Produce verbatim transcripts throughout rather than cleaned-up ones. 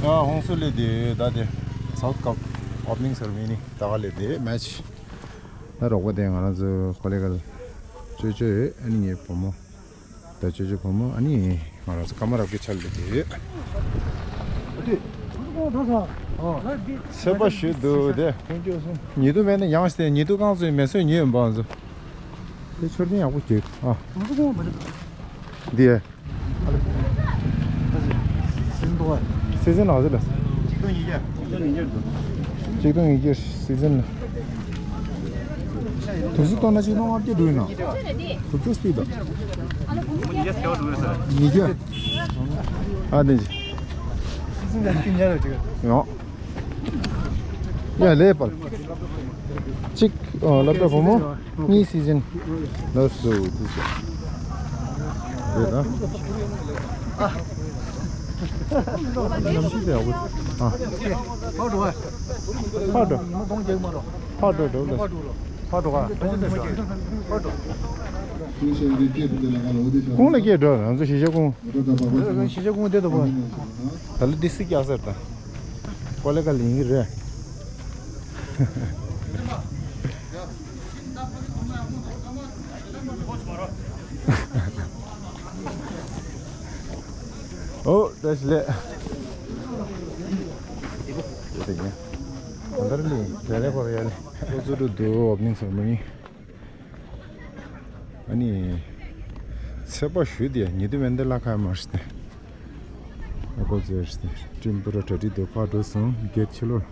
ཡ་ཧོང་སུ་ལི་དེ་ད་དེ་South Cup opening ceremony ད་ག་ལེ་དེ་match ད་རོགས་པ་དེ་ང་རང་ཚོ་ཀོ་ལེ་གལ་ཅོ་ཅོ་ཡོད། ཨ་ནི་ངའི་བུ་མོ་ད་ཅོ་ཅོ་བུ་མོ་ཨ་ནི་ང་རང་ཚོ་ཀ་མ་རབ་ཀྱི་ཆ་ལེ་དེ་ཡོད། ཚེ་པ་ཞུ་འདུག་དེ་ཉེ་དུ་མེད་ན་ཡང་ཞིག་དེ་ཉེ་དུ་རྐང་ཚོའི་མེ་གསོད་ཉེ་ཡོད་པ་ཚོ་དེ་མཆོད་རྟེན་ཡག་པོ་གྱུར་ཨ་འདི། སི་ཛིན་འདུག་ག་སི་ཛིན་ལ། གཅིག་སྟོང་ཉིས་བརྒྱ། གཅིག་སྟོང་ཉིས་བརྒྱ་འདུག་གཅིག་སྟོང་ཉིས་བརྒྱ་སི་ཛིན་ལ། དུག་སུ་གཏོང་ན་གཅིག་སྟོང་ལྔ་བརྒྱ་འགྲོ་ཡིན་ན། དུག་སུ་སྤི་དང་། ཉིས་བརྒྱ། ཨ་དེ་ཅི། སི་ཛིན་ལ་གཅིག་ཉར་ར་ཅིག་ཡོང་། ཡ་ལེ་པར། གཅིག་ཨ་སློབ་གྲྭ་བུ་མོ། གཉིས་སི་ཛིན། ལགས་སོ་དེ་ཤ། རེད་ད། ནམ་ཞིག་ལས་འོ། ཨ། ཕར་འགྲོ། ཕར་འགྲོ། ཕར་འགྲོ་འགྲོ་ལགས། ཕར་འགྲོ་ག་གུང་ལ་སྐྱེལ་འགྲོ། ང་ཚོ་གཞིས་ཆགས་གུང་། གཞིས་ཆགས་གུང་བསྡད་འདུག་པ། ད་ལོ་ཌི་སི་རྒྱག་ས་རེད་ད། ཀོ་ལེ་གལ་ཡིན་གྱི་རེད། ཨོ་བཀྲ་ཤིས་བདེ་ལེགས། ད་ལྟ་ནི་རེ་རེ་བར་ཡ་ལེ། ཁོ་ཚོ་འགྲོ་འདུག opening ceremony། ཨ་ནི། ཚེ་པ་ཞུ་དེ་ཉེ་དུ་མེན་དེ་ལ་ཁ་མ་ཤི་ཏེ། ཨ་ཁོ་ཚོས་ཤི་ཏེ་ཀྲིམ་པུ་ར་གྲ་སྒྲིག་དེ་ཕར་འགྲོ་སོང་གེ་ཊི་ཕྱི་ལོགས།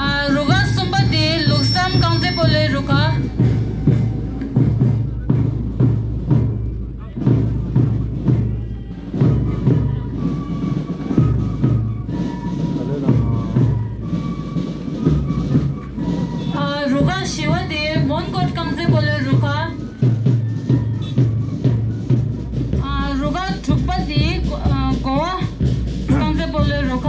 ཨ། རུ་ཁག་གསུམ་པ་དེ་ལུགས་བསམ་རྐང་རྩེད་སྤོ་ལོའི་རུ་ཁག་ཨ། རུ་ཁག་བཞི་བ་དེ་མོན་གྷོ་རྐང་རྩེད་སྤོ་ལོའི་རུ་ཁག་ཨ། རུ་ཁག་དྲུག་པ་དེ་གོ་ཨ། གོ་བ་རྐང་རྩེད་སྤོ་ལོའི་རུ་ཁག་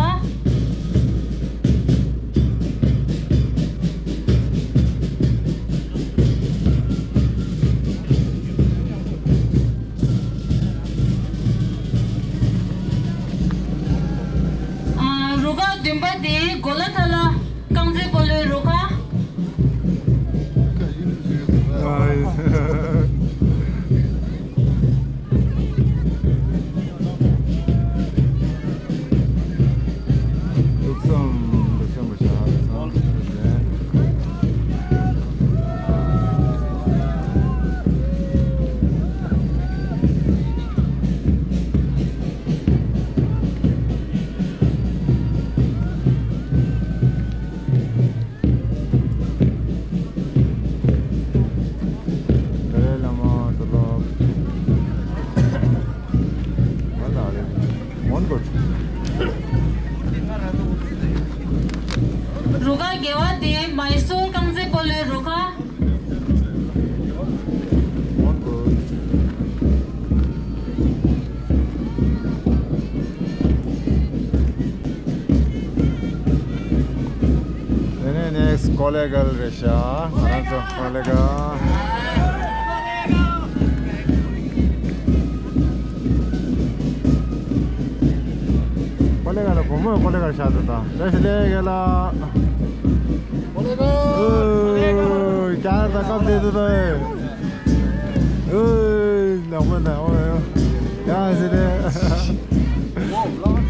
ཨ། རུ་ཁག་བདུན་པ་དེ་གོ་ལ་ཐ་ལ་རྐང་རྩེད་སྤོ་ལོའི་རུ་ཁག་ཏཱ་ལའི་བླ་མ་དུ་ལོག་ང་དང་རེད། མོན་གྷོ། རུ་ཁག་བརྒྱད་པ་དེ་མའི་སོར་རྐང་རྩེད་སྤོ་ལོའི་རུ་ཁག་དེ་ནས་ནེགསི་ཀོ་ལེ་གལ་རེད་ཤག་ང་རང་ཚོ་ཀོ་ལེ་གལ། ཀོ་ལེ་གལ་ལ་བུ་མོ་ཀོ་ལེ་གལ་ཤག་ཏུ་དང་བཀྲ་ཤིས་བདེ་ལེགས་ལ། ཀོ་ལེ་གལ། ཨོ། ཀྱང་ད་སྐབས་དེ་དུ་དང་། ཨོ། ནག་པོ་ནག་པོ་ཡོད། ཡང་ཟེར་ཏེ། ཨོ། ལགས།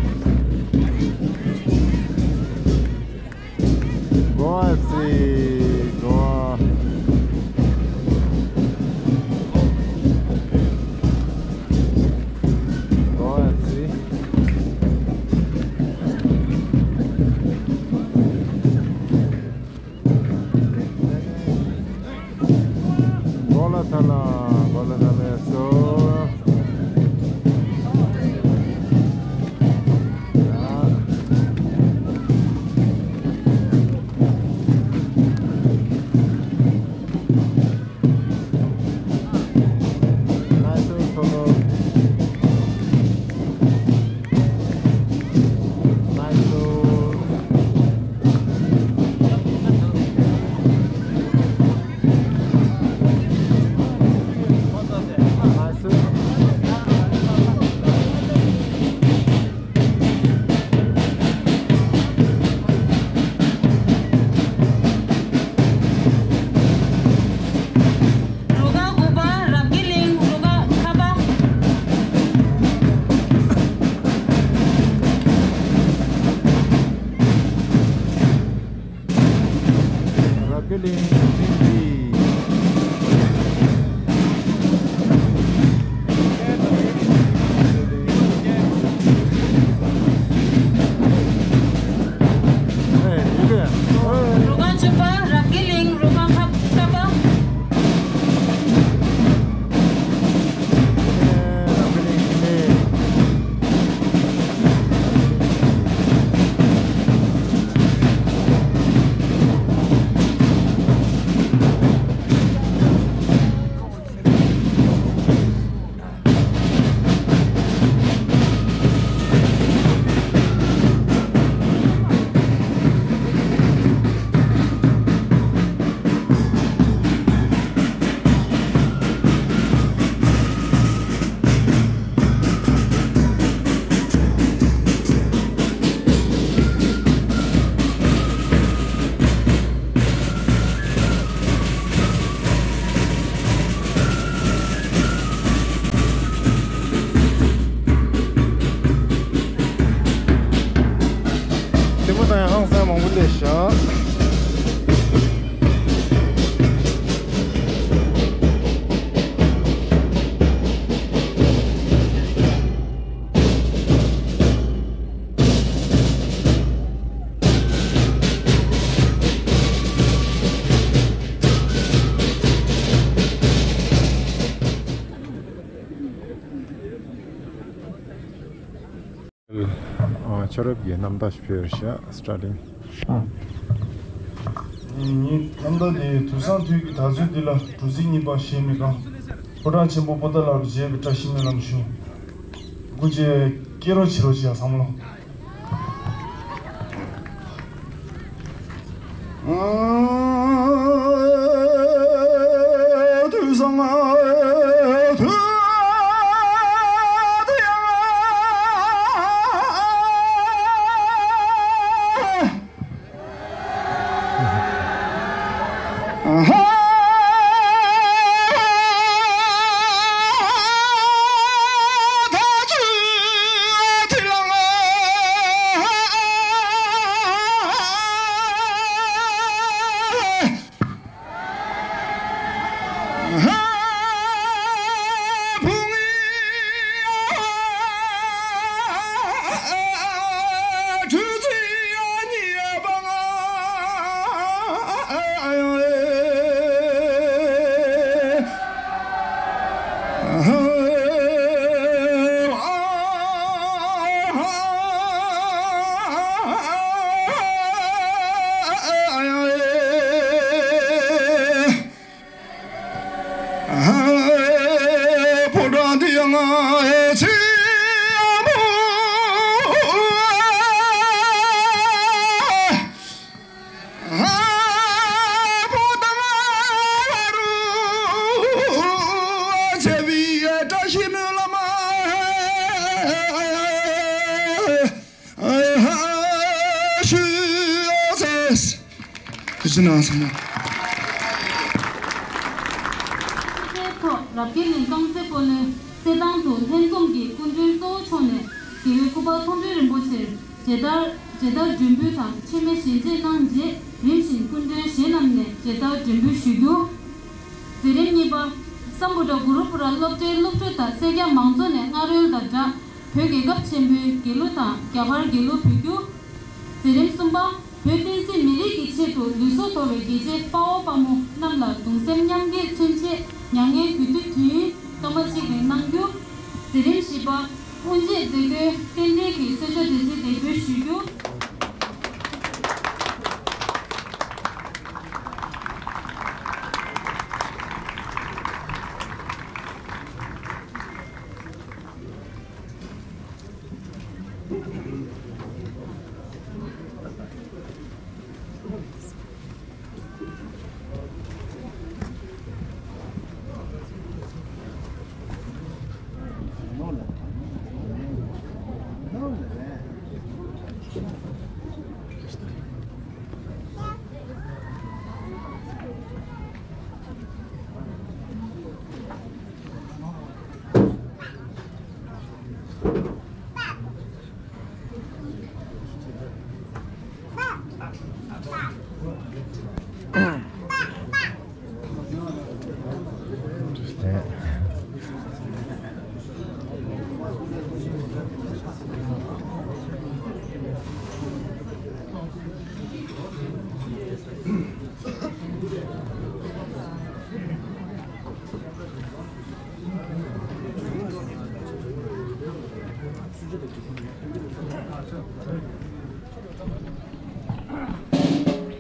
ཐ་ན་བ་ལ་ད་མེད་སོ། རུ་ཁག་དགུ་པ་རབ་རྒྱས་གླིང་རུ་ཁག་ཁ་པ། རབ་རྒྱས་གླིང་འབྲིང་པའི། རུ་ཁག་བཅུ་པ་རབ་རྒྱས་གླིང་རུ་ཁག་ཁ་པ། ལྟད་མོ་ལྟ་ཡག་ཧང་སང་མང་པོ་སླེབས་ཤག་ཨ། ཆ་རབས་ཀྱི་རྣམ་ཐར་ཞིག་ཕུལ་ཤག་སི་ཊར་ལིང་། ངའི་རྣམ་ཐར་དེ་དུས་སང་དུས་ཀྱི་དར་ཚུལ་འདི་ལ་གྲུ་གཟིངས་གཉིས་པ་ཞེས་མི་གང་། ཕོ་བྲང་ཆེན་པོ་པོ་ཏཱ་ལ་རུ་མཇལ་བའི་བཀྲ་ཤིས་སྨོན་ལམ་ཞུ། སྐུ་མཇལ་སྐྱེལ་རོགས་བྱེད་རོགས་བྱེད་ཡ་བསམ་བློ། ཕོ་བྲང་འདི་ཡང་ཆེན་པོ། ཕོ་བྲང་རུ་ཆེ་བའི་བཀྲ་ཤིས་སྨོན་ལམ་ཞུ་ཟེར། ཐུགས་རྗེ་གནང་སོང་། ཐོག་རབ་རྒྱས་གླིང་རྐང་རྩེ་སྤོ་ལོའི་རྩེད་ཐང་དུ་ལྷན་འཛོམས་ཀྱི་སྐུ་མགྲོན་གཙོ་བོ་མཆོག་ནས་རྒྱལ་བའི་སྐུ་པར་མཐོང་གྲོལ་རིན་པོ་ཆེར་མཇལ་དར་མཇལ་དར་མགྲོན་འབུལ་དང་མཆོད་མེ་ཞལ་འབྱེད་གནང་རྗེས་རིམ་བཞིན་སྐུ་མགྲོན་གཞན་རྣམས་ནས་མཇལ་དར་མགྲོན་འབུལ་ཞུ་རྒྱུ། མཛད་རིམ་གཉིས་པ། སམ་བྷོ་ཊ་གུ་རུ་པུ་ར་སློབ་གྲྭའི་སློབ་ཕྲུག་དང་སེར་སྐྱ་མང་ཚོགས་ནས་རྔ་རོལ་དང་སྦྲགས་བོད་རྒྱལ་ཁབ་ཆེན་པོའི་རྒྱལ་གླུ་དང་རྒྱ་གར་རྒྱལ་གླུ་འབོད་རྒྱུ། མཛད་རིམ་གསུམ་པ། བོད་བསྟན་སྲིད་མི་རིགས་ཀྱི་ཆེད་དུ་ལུས་སྲོག་དོར་བའི་རྒྱལ་གཅེས་དཔའ་བོ་དཔའ་མོ་རྣམས་ལ་གདུང་སེམས་མཉམ་སྐྱེད་མཚོན་ཆེད། མྱ་ངན་གུས་འདུད་དུས་ཡུན་སྐར་མ་གཅིག་རིང་གནང་རྒྱུ། མཛད་རིམ་བཞི་པ། དབུ་འབྱེད་མཛད་སྒོའི་རྟེན་འབྲེལ་གྱི་གསོལ་ཇ་འདོན་ཚུལ་འདེགས་འབུལ་ཞུ་རྒྱུ།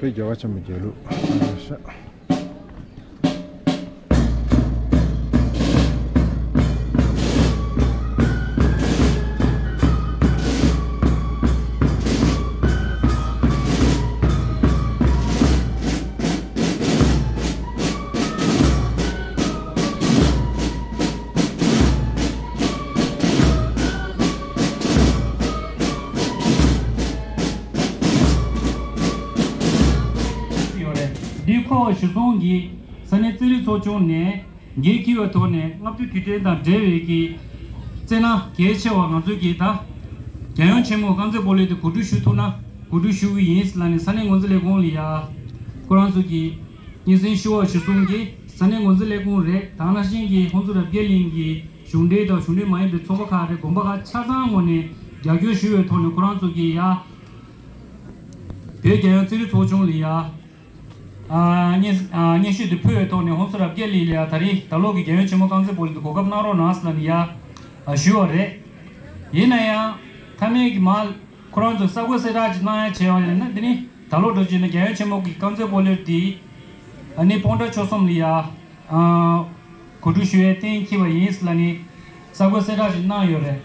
བོད་རྒྱལ་བ་ཆེན་པོ་མཇལ་ལུགས། ཡོད་རེད། འདི་ཁོ་གཞི་བཟུང་གིས་ས་གནས་རྩེད་རིགས་ཚོགས་ཆུང་ནས་འགན་འཁྱེར་བའི་ཐོག་ནས་ལྔ་བཅུ་དུས་དྲན་དང་འབྲེལ་བའི་གི་རྩེད་ན་གལ་ཆེ་བ་ང་ཚོའི་གི་ད་རྒྱལ་ཡོངས་ཆེན་མོ་རྐང་རྩེད་སྤོ་ལོ་དེ་གོ་སྒྲིག་ཞུ་ཐུབ་ན་གོ་སྒྲིག་ཞུ་གི་ཡིན་ལབ་ནས་ས་གནས་འགོ་འཛིན་ལས་ཁུངས་ལ་ཡ་ཁོ་རང་ཚོ་གི་སྙན་སེང་ཞུ་བ་གཞི་བཟུང་གིས་ས་གནས་འགོ་འཛིན་ལས་ཁུངས་རེད། ད་ག་ནང་བཞིན་གྱི་ཧོན་སུར་རབ་རྒྱས་གླིང་གི་གཞུང་འབྲེལ་དང་གཞུང་འབྲེལ་མ་ཡིན་པའི་ཚོགས་པ་ཁག་རེད། དགོན་པ་ཁག་ཆ་ཚང་ངོས་ནས་རྒྱབ་སྐྱོར་ཞུ་བའི་ཐོག་ནས་ཁོ་རང་ཚོ་གིས་ཡ་བོད་རྒྱལ་ཡོངས་རྩེད་རིགས་ཚོགས་ཆུང་ལ་ཡ་ཨ་སྙན་ཨ་སྙན་ཞུ་དེ་ཕུལ་བའི་ཐོག་ནས་ཧོན་སུར་རབ་རྒྱས་གླིང་ལ་ཡ་ད་རེས་ད་ལོ་གི་རྒྱལ་ཡོངས་ཆེན་མོ་རྐང་རྩེད་སྤོ་ལོ་འདི་གོ་སྐབས་གནང་རོགས་གནང་ཟེར་ལབ་ནས་ཡ་ཨ་ཞུས་པ་རེད། ཡིན་ན་ཡང་མཐའ་མའི་གི་མར་ཁོ་རང་ཚོས་གསར་འགོད་གསལ་བསྒྲགས་ཅིག་གནང་ཡ་བྱས་པ་ཡིན་ན་འདི་ནི་ད་ལོ་འགྲོ་རྒྱུ་ཡིན་ན་རྒྱལ་ཡོངས་ཆེན་མོ་གི་རྐང་རྩེད་སྤོ་ལོ་འདི་ཨ་ནི་སྤོན་ཊ་ཆོལ་གསུམ་ལ་ཡ་ཨ་གོ་སྒྲིག་ཞུ་ཡའི་གཏན་འཁེལ་བ་ཡིན་ལབ་ནས་གསར་འགོད་གསལ་བསྒྲགས་ཤིག་གནང་ཡོད་རེད།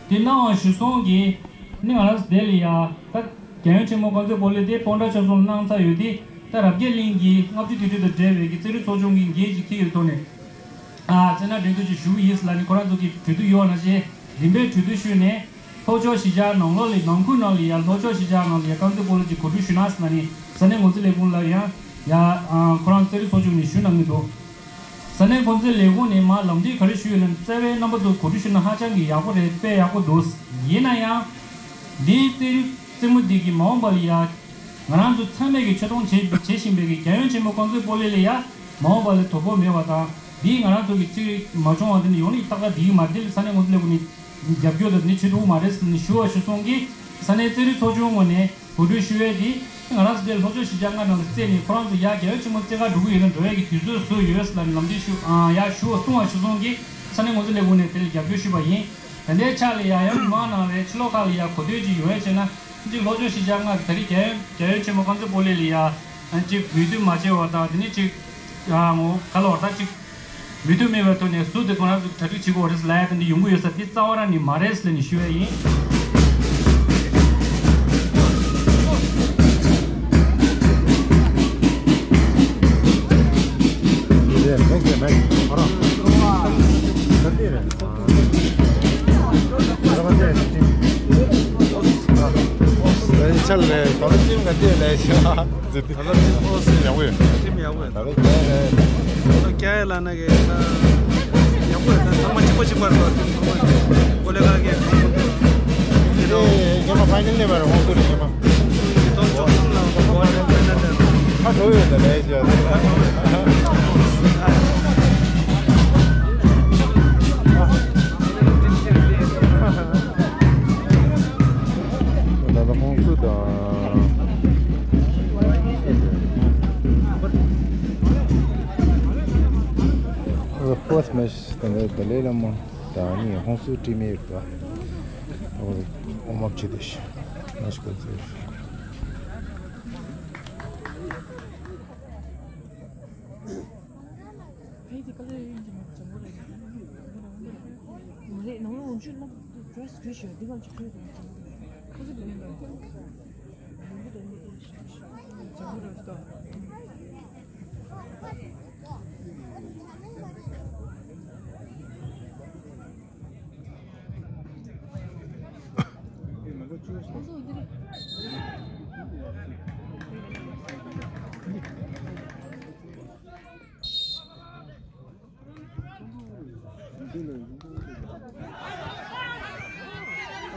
དེ་གནང་བ་གཞི་བཟུང་གིས་ནི་ང་རང་ཚོ་དེ་ལ་ཡ་ད་རྒྱལ་ཡོངས་ཆེན་མོ་རྐང་རྩེད་སྤོ་ལོ་དེ་སྤོན་ཊ་ཆོལ་གསུམ་གནང་ཚར་ཡོད་དེ་ད་རབ་རྒྱས་གླིང་གི་ལྔ་བཅུ་དུས་དྲན་དང་འབྲེལ་བའི་གི་རྩེད་རིགས་ཚོགས་ཆུང་གིས་འགན་ཅིག་འཁྱེར་ཡོད་ཐོག་ནས་ཨ་རྩེད་ན་འགྲན་བསྡུར་ཅིག་ཞུ་གི་ཡིན་ལབ་ནས་ཁོ་རང་ཚོ་གི་གྲོས་བསྡུར་ཡོད་པ་ནང་བཞིན་རིམ་པས་གྲོས་བསྡུར་ཞུས་ནས། ལྷོ་ཕྱོགས་གཞིས་ཆགས་ནང་ལོགས་ལ་ནང་ཁུལ་ནང་ལ་ཡ་ལྷོ་ཕྱོགས་གཞིས་ཆགས་ནང་ལ་ཡ་རྐང་རྩེད་སྤོ་ལོ་གཅིག་གོ་སྒྲིག་ཞུ་ན་ཟེར་ན་ནི་ས་གནས་འགོ་འཛིན་ལས་ཁུངས་ལ་ཡང་ཡ་ཁོ་རང་རྩེད་རིགས་ཚོགས་ཆུང་ནས་ཞུ་གནང་གི་འདུག་ས་གནས་འགོ་འཛིན་ལས་ཁུངས་ནས་མར་ལམ་སྟོན་ག་རེ་ཞུས་ཡོད་ན་རྩ་བའི་རྣམ་པ་ཚོ་གོ་སྒྲིག་ཞུ་ན་ཧ་ཅང་གི་ཡག་པོ་རེད། དཔེ་ཡག་པོ་འདུག་ཡིན་ན་ཡང་འདིའི་རྩེད་རིགས་རྩེད་མོ་འདི་གི་མ་འོངས་པ་ལ་ཡ་ང་རང་ཚོ་ཚང་མས་ཀྱི་ཆེ་མཐོང་བྱེད་བྱེད་བཞིན་པའི་གི་རྒྱལ་ཡོངས་ཆེན་མོ་རྐང་རྩེད་སྤོ་ལོ་ལ་ཡ་མ་འོངས་པ་ལ་དོ་ཕོག་མེད་པ་དང་འདིས་ང་རང་ཚོ་གི་རྩེད་རིགས་མ་བྱུང་བ་དེ་ནི་ཡོང་ནི་ཏག་ཏག་འདི་གི་མ་རེད། དེ་ལ་ས་གནས་འགོ་འཛིན་ལས་ཁུངས་ནས། རྒྱབ་སྐྱོར་དང་ནི་བྱེད་ཐུབ་མ་རེད་ཟེར་ནས་ཞུ་བ་ཞུ་སོང་གིས་ས་གནས་རྩེད་རིགས་ཚོགས་ཆུང་ངོས་ནས་གོ་སྒྲིག་ཞུ་ཡས་དེ་ང་རང་ཚོ་དེ་ལྷོ་ཕྱོགས་གཞིས་ཆགས་ལྔ་ནང་ལ་རྩེས་ནས་ཁོ་རང་ཚོ་ཡར་རྒྱལ་ཡོངས་ཆེན་མོ་རྩེད་གར་འགྲོ་གི་ཡོད་ན་འགྲོ་ཡས་ཀྱི་དུས་ཚོད་བཟོས་ཡོད་ཟེར་ལབ་ནས་ལམ་སྟོན་ཞུ་ཨ་ཡར་ཞུ་བ་གསུང་བ་ཞུ་སོང་གིས་ས་གནས་འགོ་འཛིན་ལས་ཁུངས་ནས་དེ་ལ་རྒྱབ་སྐྱོར་ཞུས་པ་ཡིན། ད་ལྟའི་ཆ་ལ་ཡང་ཡང་མི་མང་ནང་ལ་ཕྱི་ལོགས་ཁག་ལ་ཡང་གོ་ཐོས་ཅིག་ཡོང་ཡས་བྱས་ན་གཅིག་ལྷོ་ཕྱོགས་གཞིས་ཆགས་ལྔ་གི་ད་རེས་རྒྱལ་ཡོངས་རྒྱལ་ཡོངས་ཆེན་མོ་རྐང་རྩེད་སྤོ་ལོ་ལ་ཡང་གཅིག་འོས་བསྡུ་མ་བྱས་པ་དང་དེ་ནས་གཅིག་ཨ་ངོ་ག་ལ་བར་ཐག་གཅིག་མི་མཐུན་མེད་པའི་ཐོག་ནས་ཟུར་དུ་ཁོ་རང་ཚོ་གྲ་སྒྲིག་བྱེད་དགོས་རེད་ལབ་ཡ་དེ་འདྲ་ཡོང་གི་ཡོད་ས་དེ་རྩ་བ་རང་ནས་མ་རེད་ཟེར་ནས་ཞུ་ཡ་ཡིན། ཆ་ལས་གོ་ལ་ཅིམ་ག་དེ་ལས་ཤ། ད་ལྟ་ཨོ་སི་ཡག་པོ་ཡོད། ཁྲིམས་ཡག་པོ་ཡོད། ད་ལྟ་རྒྱ་ཡི་ལ་ན་གི་ཡག་པོ་ཡོད། ཚང་མ་གཅིག་པ་གཅིག་པ་རེད་པ། ཚང་མ་གོ་ལེ་ག་གི་ཁོང་ཚོ་ཡིན་ནོ། ངས་མ་ཕ་ཉིན་ལས་པ་རེད། ཧོང་ཏུ་རེད། ངས་མ་ཉིས་སྟོང་བཅུ་གསུམ་ལ་གོ་རེད། ཕན་ན་ལས་ཁ་འགྲོ་ཡོད་ད་ལས་ཅི། ད་ལྟ་ཧོང་སུ་དང་། First match དང་ཏཱ་ལའི་བླ་མ་དང་ནི་ཧོན་སུར་ཊིམ་ཨེ་རེད་པ། ཨོ་མ་བྱེད་དེ་ཤི་མ་ཤི་གོ་ཟེར།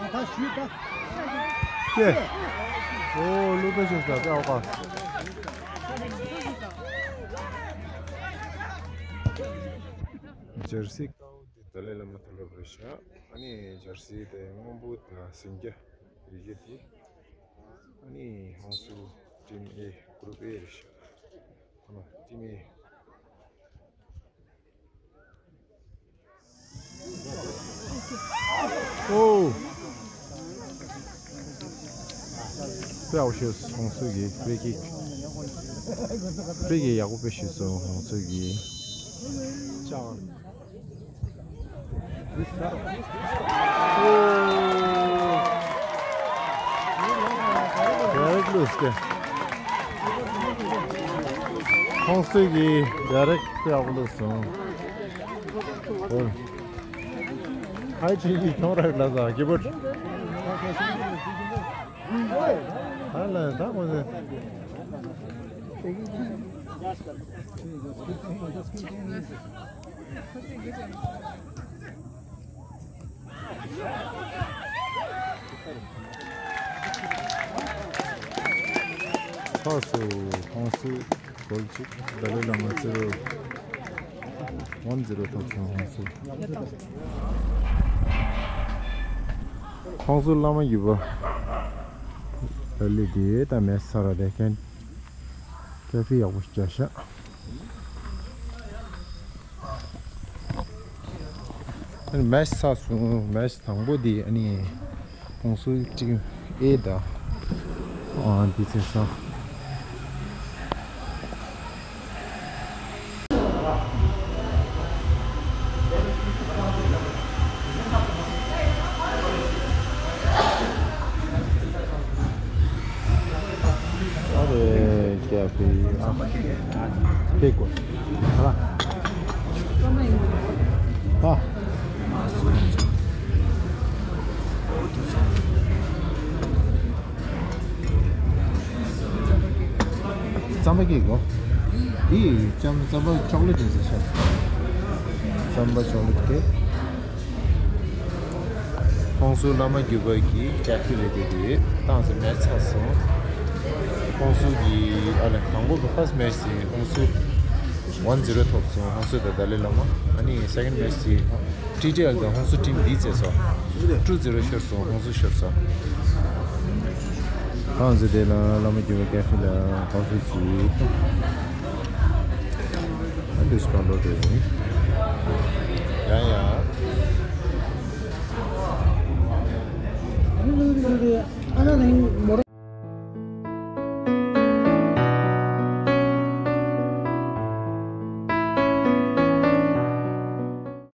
ཨ་ད་ཞུས་ད། ཀྱེ། ཨོ་ལུག་པའི་ཤོག་ས་ཏེ་ཨོ་ཀ། ཇར་སི་ཀའོ་དེ་ཏཱ་ལའི་བླ་མ་ཐོན་པ་རེད་ཤག་ཨ་ནི་ཇར་སི་དེ་སྔོན་པོ་དང་སེང་སྐྱ་རིགས་དེ། ཨ་ནི་ཧོན་སུར་ཊིམ་ཨེ་གུ་རུབ་ཨེ་རེད་ཤག་ཨ་ནི་ཊིམ་ཨེ། ཨོ། དཔེ་ཡག་པོ་ཤོད་སོང་། ཧོན་སུར་གྱི་ཧྥི་རི་ཀིག་ཧྥི་རི་ཀིག་ཡག་པོ་དཔེ་ཤོད་སོང་། ཧོན་སུར་གྱི་ལྕགས། ཨོ། ཌེ་རེག་ལུས་ཀྱི། ཧོན་སུར་གྱི་ཌེ་རེག་དཔེ་ཡག་པོ་ལུས་སོང་། ཧའི་ཆི་ཡི་ཁྱོང་རེད་ལ་ཟ་གི་བུ། ཧ་ལ་ད་ཁོ་ཚོ། ཚོགས་སུ་ཧོན་སུར་གོལ་གཅིག་ཏཱ་ལའི་བླ་མ་ཛི་རོ། ཝན་ཛི་རོ་ཐོབ་སོང་ཧོན་སུར། ཧོན་སུར་བླ་མ་བརྒྱུད་པ་ཏཱ་ལའི་དེ་ད་མེད་ས་ར་དེ་ཁན་ཀ་ཧྥེ་ཡག་པོ་རྒྱག་ཤག་ཨ་ནི་མེཆ་ཚར་སོང་། མེཆ་དང་པོ་དེ་ཨ་ནི་ཧོན་སུར་ཊིམ་ཨེ་དང་། ཨ་འདི་ཚེ་ས། ཨ་རེ་ཀ་ཧྥེ་ཨ་ཀེ་ཀོ་ཧ་ལ། ཨ། རྩམ་པ་ཀེག་གོ། འདི་རྩམ་རྩམ་པ་ཅོག་ལེ་ཊི་ཡིན་ཟེར་ཤག་རྩམ་པ་ཅོག་ལེ་ཊི་ཀེག་ཧོན་སུར་བླ་མ་བརྒྱུད་པ་གི་ཀ་ཧྥེ་རེད་དེ། དེ་བཏང་ཟེར་མེཆ་ཚར་སོང་། ཧོན་སུར་གྱི་ཨ་ལ་དང་པོ་གི་ཧྥར་སི་མེཆ་ཟེར་ཧོན་སུར་ཝན་ཛི་རོ་ཐོབ་སོང་། ཧོན་སུར་དང་ཏཱ་ལའི་བླ་མ། ཨ་ནི་སེ་ཀེན་མེཆ་ཟེར། ཊི་ཊི་ཨེལ་དང་ཧོན་སུར་ཊིམ་འདི་རྩེས་སོང་། ཊུ་ཛི་རོ་ཤོར་སོང་། ཧོན་སུར་ཤོར་སོང་། ཨང་ཟེར་དེ་ལ་བླ་མ་བརྒྱུད་པ་ཀ་ཧྥེ་ལ་ཀ་ཧྥེ་ཅིག་ཨ་འདུས་པ་ལོ་དེ་ཡིན། ཡ་ཡ།